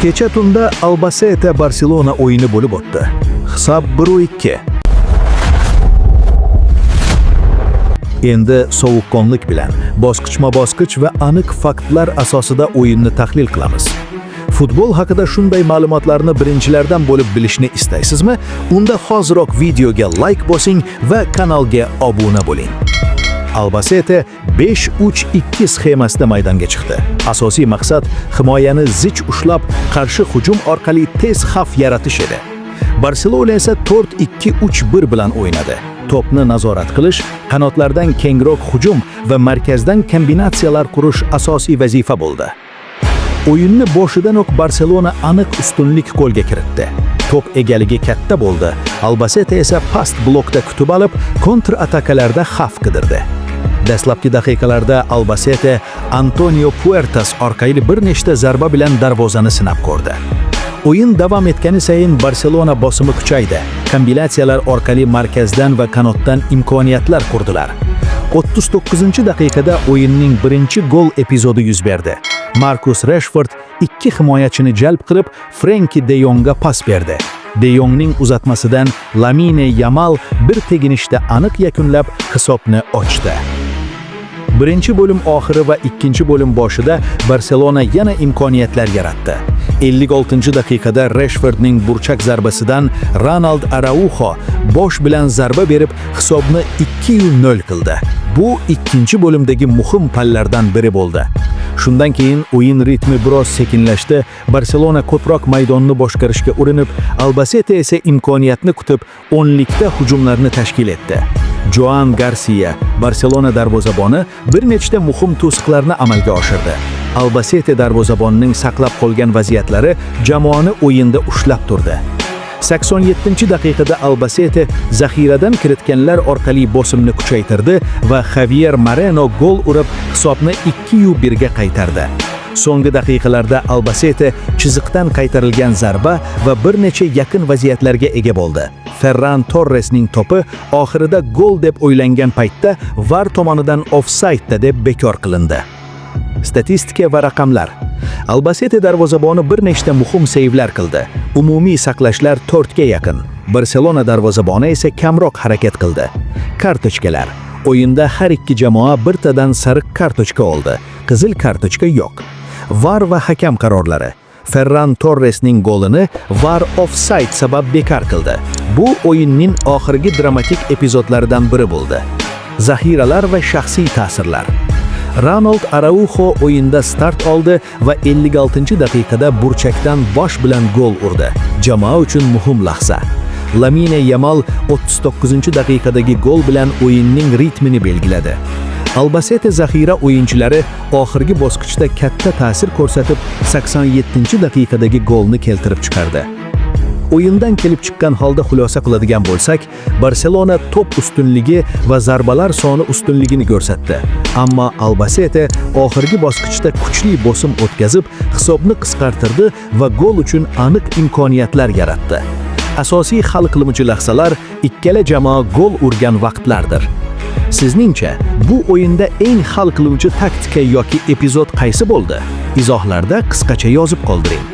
Kecha tunda Albasete Barselona o'yini bo'lib o'tdi. Hisob 1-2. Endi sovuqqonlik bilan bosqichma-bosqich va aniq faktlar asosida o'yinni tahlil qilamiz. Futbol haqida shunday ma'lumotlarni birinchilardan bo'lib bilishni istaysizmi? Unda hoziroq videoga like bosing va kanalga obuna bo'ling. Albasete 5-3-2 sxemasida maydonga chiqdi. Asosiy maqsad himoyani zich ushlab, qarshi hujum orqali tez xavf yaratish edi. Barselona esa 4-2-3-1 bilan o'ynadi. To'pni nazorat qilish, qanotlardan kengroq hujum va markazdan kombinatsiyalar qurish asosiy vazifa bo'ldi. O'yinni boshidanoq Barselona aniq ustunlik qo'lga kiritdi. To'p egaligi katta bo'ldi. Albasete esa past blokda kutib olib, kontra-atakalarda xavf qidirdi. Dastlabki daqiqalarda Albasete Antonio Puertas orqali bir nechta zarba bilan darvozani sinab ko'rdi. O'yin davom etgani sayin Barselona bosimi kuchaydi. Kombinatsiyalar orqali markazdan va qanotdan imkoniyatlar qurdilar. 39-daqiqada o'yinning birinchi gol epizodi yuz berdi. Marcus Rashford ikki himoyachini jalb qilib, Frenkie de Jongga pas berdi. De Jongning uzatmasidan Lamine Yamal bir teginishda aniq yakunlab hisobni ochdi. Birinchi bo'lim oxiri va ikkinchi bo'lim boshida Barselona yana imkoniyatlar yaratdi. 56-daqiqada Rashfordning burchak zarbasidan Ronald Araujo bosh bilan zarba berib hisobni 2-0 qildi. Bu ikkinchi bo'limdagi muhim pallardan biri bo'ldi. Shundan keyin o'yin ritmi biroz sekinlashdi. Barselona ko'proq maydonni boshqarishga urinib, Albasete esa imkoniyatni kutib, o'nlikta hujumlarni tashkil etdi. Joan Garcia, Barselona darvozaboni, bir nechta muhim to'siqlarni amalga oshirdi. Albasete darvozabonining saqlab qolgan vaziyatlari jamoani o'yinda ushlab turdi. 87-daqiqada Albasete zaxiradan kiritganlar orqali bosimni kuchaytirdi va Javier Moreno gol urib hisobni 2-1 ga qaytardi. So'nggi daqiqalarda Albasete chiziqdan qaytarilgan zarba va bir necha yaqin vaziyatlarga ega bo'ldi. Ferran Torresning to'pi oxirida gol deb o'ylangan paytda VAR tomonidan ofsaydda deb bekor qilindi. Statistika va raqamlar. Albasete darvozaboni bir nechta muhim seyvlar qildi. Umumiy saqlashlar 4 ga yaqin. Barselona darvozaboni esa kamroq harakat qildi. Kartochkalar. O'yinda har ikki jamoa birtadan sariq kartochka oldi. Qizil kartochka yo'q. VAR va hakam qarorlari. Ferran Torresning golini VAR offside sabab bekor qildi. Bu o'yinning oxirgi dramatik epizodlaridan biri bo'ldi. Zaxiralar va shaxsiy ta'sirlar. Ronald Araujo o'yinda start oldi va 56-daqiqada burchakdan bosh bilan gol urdi. Jamoa uchun muhim lahza. Lamine Yamal 39-daqiqadagi gol bilan o'yinning ritmini belgiladi. Albasete zaxira o'yinchilari oxirgi bosqichda katta ta'sir ko'rsatib, 87-daqiqadagi golni keltirib chiqardi. O'yindan kelib chiqqan holda xulosa qiladigan bo'lsak, Barselona to'p ustunligi va zarbalar soni ustunligini ko'rsatdi. Ammo Albasete oxirgi bosqichda kuchli bosim o'tkazib, hisobni qisqartirdi va gol uchun aniq imkoniyatlar yaratdi. Asosiy hal qiluvchi lahzalar ikkala jamoa gol urgan vaqtlardir. Sizningcha, bu o'yinda eng hal qiluvchi taktika yoki epizod qaysi bo'ldi? Izohlarda qisqacha yozib qoldiring.